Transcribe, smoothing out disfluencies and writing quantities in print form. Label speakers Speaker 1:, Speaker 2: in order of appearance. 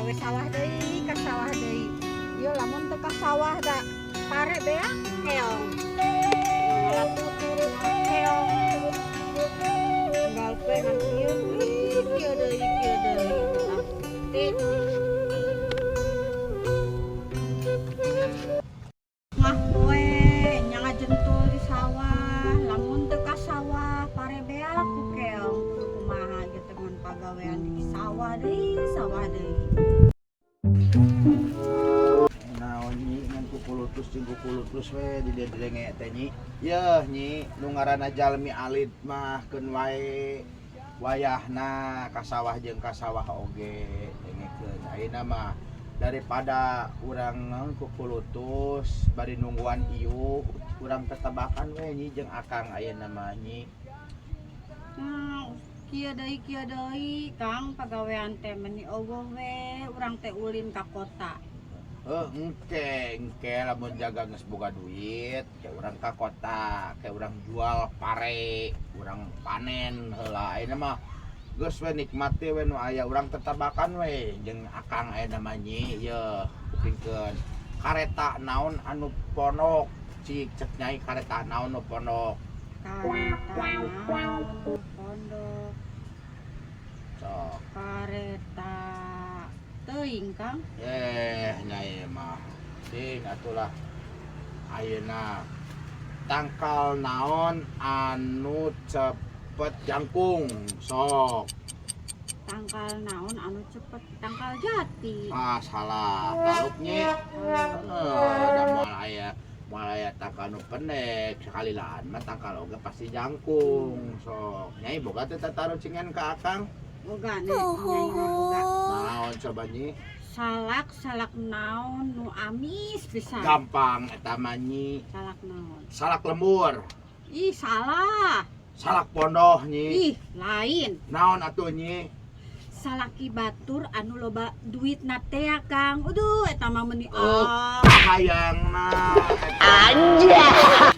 Speaker 1: Gawe sawah deui, ka sawah deui. Ieu lamun teu ka sawah da pare beak keong. Ngala tutur keong. Unggal poe ngan kieu deui, kieu deui, kieu deui. Tah, mah poe nya ngajentul di sawah, lamun teu ka sawah pare beak ku keong. Kudu kumaha ieu teh ngan pagawean di sawah deui, sawah deui.
Speaker 2: Naon, Nyi, ngan kukulutus jeung kukulutus we di dieu dilenge teh, Nyi? Yeuh, Nyi, nu ngaranna jalmi alit mah keun wae wayahna ka sawah jeung ka sawah oge dengekeun. Ayeuna mah daripada urang naon kukulutus bari nungguan iuh, urang tetabakan we, Nyi, jeung Akang ayeuna mah, Nyi.
Speaker 1: Nah, kieu deui, Kang, pagawean teh meuni euweuh we, urang teh ulin ka kota.
Speaker 2: Eh, engke, engke lamun jaga geus boga duit, ke urang ka kota, ke urang jual pare, urang panen heula. Ayeuna mah geus we, nikmati we nu aya, urang tetabakan we jeung Akang ayeuna mah, Nyi. Yeuh, kupingkeun. Kareta naon anu pondok? Cik, cek Nyai, kareta naon nu pondok?
Speaker 1: Kareta naon nu pondok?
Speaker 2: Sok.
Speaker 1: Kareta teuing, Kang.
Speaker 2: Eh, Nyai mah. Sing atulah. Ayeuna tangkal naon anu cepet jangkung? Sok.
Speaker 1: Tangkal naon anu cepet? Tangkal jati.
Speaker 2: Ah, salah. Taluk, Nyi. Heeh, da moal aya tangkal nu pendek, sekali laan mah tangkal oge pasti jangkung. Sok. Nyai boga teh tatarucingan ka Akang?
Speaker 1: Boga nih, Nyai mah boga.
Speaker 2: Naon coba, Nyi?
Speaker 1: Salak, salak naon nu amis pisan?
Speaker 2: Gampang eta mah, Nyi.
Speaker 1: Salak naon?
Speaker 2: Salak lembur.
Speaker 1: Ih, salah.
Speaker 2: Salak pondoh, Nyi.
Speaker 1: Ih, lain.
Speaker 2: Naon atuh, Nyi?
Speaker 1: Salaki batur anu loba duitna teh ya, Kang. Aduh, eta mah meuni
Speaker 2: Oh,
Speaker 1: ah.
Speaker 2: hayangna.
Speaker 3: Anjay.